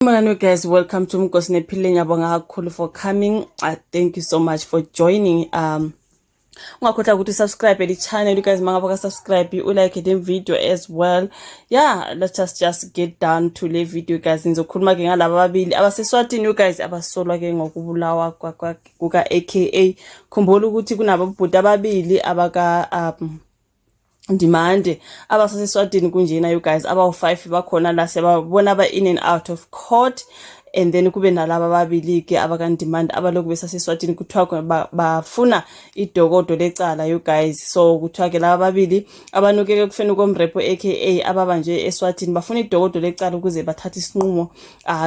Sanibonani guys, welcome to Mkosi Nephile. Ngiyabonga kakhulu for coming. Thank you so much for joining. Ungakhohlwa ukuthi subscribe le channel, you guys. Mangabe ka-subscribe, u-like the video as well. Yeah, let's just get down to le video, guys. Ngizokhuluma ke ngalaba ababili abaseswatini, you guys, abasolwa ke ngokubulawa kuka AKA. Khumbula ukuthi kunabobhuti ababili abaka Ndimande abaseswatini kunjena, you guys, abawu-5 bakhona la, siyababona ba in and out of court, and then kube nalaba ababili-ke abakaNdimande abalokhu besaseswatini. Kuthiwa bafuna idokodo lecala, you guys. So kuthiwa-ke laba ababili abanukeke kufeni komrepho AKA ababanjwe eswatini bafuna idokodo lecala ukuze bathathe isinqumo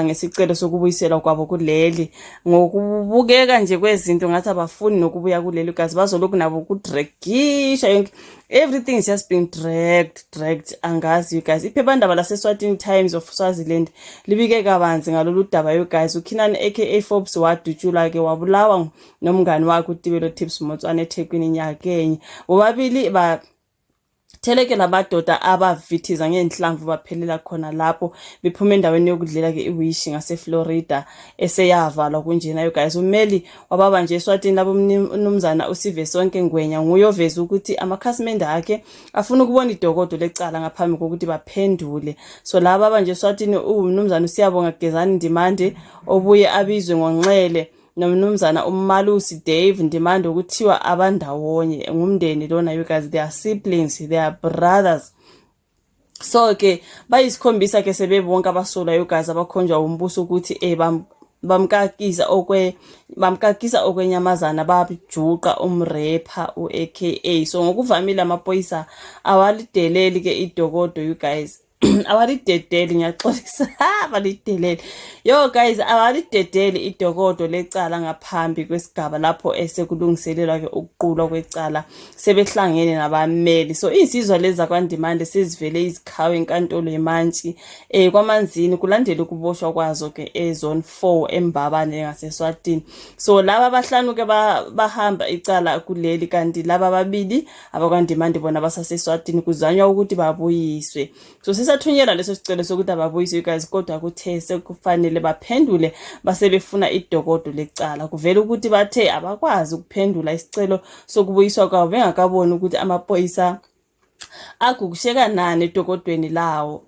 ngesicelo sokubuyiselwa kwabo kuleli. Ngokubukeka nje kwezinto, ngathi abafuni nokubuya kuleli, guys. Bazolokhu nabo ku-dragisha yonke, everything is just being dragged, dragged. Angazi, you guys. Iphephandaba laseSwatini, Times of Swaziland, libike kabanzi ngalolu daba, you guys. uKhinani aka Forbes wadutshulwa-ke wabulawa nomngani wakhe uTibelo Tips Motswane eThekwini nyakenye. Bobabili ba theleke lamadoda abavithiza ngenhlamvu baphelela khona lapho bephuma endaweni yokudlela-ke iWish ngaseFlorida eseyavalwa kunjena, you guys. Ummeli wababa nje eSwatini labo, umnumzana uSive Sonke Ngwenya, nguye oveza ukuthi amakhasimende akhe afuna ukubona idokodo lecala ngaphambi kokuthi baphendule. So laba abanje eSwatini uwumnumzana uSiyabonga Gezani Ndimande, obuye abizwe ngoNxele, nomnumzana uMalusi Dave Ndimande, ukuthiwa abandawonye ngumndeni lona, you guys. They are siblings, they are brothers. So ke bayisikhombisa ke sebebonke abasolwa, you guys, abakhonjwa umbuso ukuthi bamkakisa okwenyamazana bajuqa umrepha u-AKA. So ngokuvamile amaphoyisa awalideleli ke idokodo, you guys, awalidedeli, ngiyaxolisa, balideleli yo guys, awalidedeli idokodo lecala ngaphambi kwesigaba lapho esekulungiselelwa-ke ukuqulwa kwecala sebehlangene nabameli. So iy'nsizwa lezi zakwaNdimande sezivele izikhawu enkantolo yemantshi kwaManzini kulandela ukuboshwa kwazo-ke e-Zone 4 eMbabane ngaseSwatini. So laba abahlanu-ke bahamba icala kuleli, kanti laba ababili abakwaNdimande bona basaseswatini, kuzanywa ukuthi babuyiswe. So sisathunyelwa leso sicelo sokuthi ababuyiswe, guys, kodwa kuthe sekufanele baphendule basebefuna idokodo lecala. Kuvela ukuthi bathe abakwazi ukuphendula isicelo sokubuyiswa kwabo bengakaboni ukuthi amaphoyisa agukusheka nani edokodweni lawo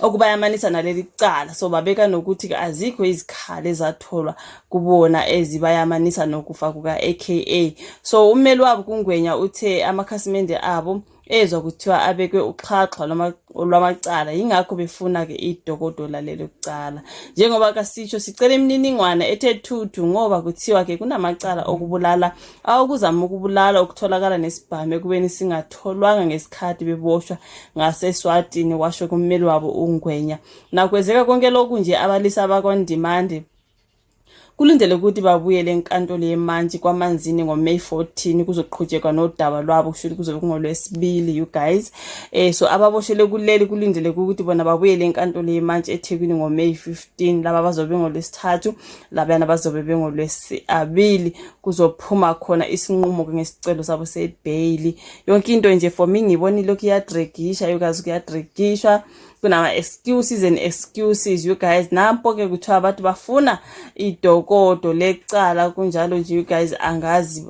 okubayamanisa naleli cala. So babeka nokuthi-ke azikho izikhali ezatholwa kubona ezibayamanisa nokufa kuka-AKA. So ummeli wabo kuNgwenya uthe amakhasimende abo ezwa kuthiwa abekwe uxhaxha lwamacala, yingakho befuna-ke idokodo lalelo cala. Njengoba kasitsho, sicela imininingwane ethe thuthu ngoba kuthiwa-ke kunamacala okubulala, awokuzama ukubulala, okutholakala nesibhamu ekubeni singatholwanga ngesikhathi beboshwa ngaseSwatini, washo kummeli wabo uNgwenya. Nakwenzeka konke lokhu nje, abalisa abakwaNdimande kulindele ukuthi babuyele enkantolo yemantshi kwaManzini ngoMay 14 kuzoqhutshekwa nodaba lwabo, kusho ukuthi kuzobe kungolwesibili, you guys. So ababoshelwe kuleli kulindeleke ukuthi bona babuyele enkantolo yemantshi eThekwini ngoMay 15. Laba bazobe bengolwesithathu, labayana bazobe bengolwesibili. Kuzophuma khona isinqumo ngesicelo sabo sebheyili. Yonke into nje for me ngibona ilokhu iyadragisha, you guys, kuyadragishwa, kunama-excuses and excuses, you guys. Nampo-ke kuthiwa abantu bafuna idokodo lecala kunjalo nje, you guys. Angazi,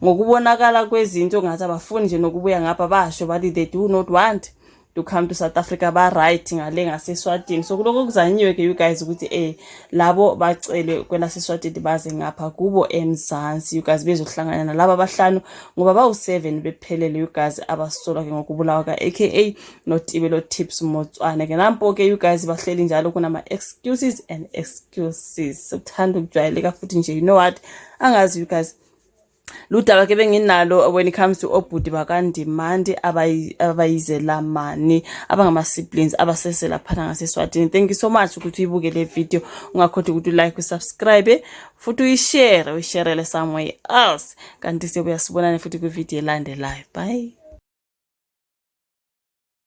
ngokubonakala kwezinto ngathi abafuni nje nokubuya ngapha. Basho bathi they do not want to come to South Africa, ba-right ngale ngaseSwatini. So kuloko kuzanyiwe-ke, you guys, ukuthi labo bacelwe kwelaseswatini baze ngapha kubo eMzansi, you guys, bezohlangana nalaba abahlanu ngoba bawu-7 bephelele, you guys, abasolwa-ke ngokubulawa ka-AKA noTibelo Tips Motswane. Ke nampo-ke, you guys, bahleli njalo kunama-excuses and excuses, sekuthanda ukujwayeleka futhi nje. You know what, angazi, you guys. Ludaba ke benginalo when it comes to obhuti bakaNdimande abayizelamani abangama-siblings abasese laphana ngaseSwatini. Thank you so much ukuthi uyibuke le video. Ungakhohlwa ukuthi u-like, u-subscribe futhi uyishare, uyisharele somewhere else. Kanti siyobuya sibonane futhi kwividiyo elandelayo. Bye.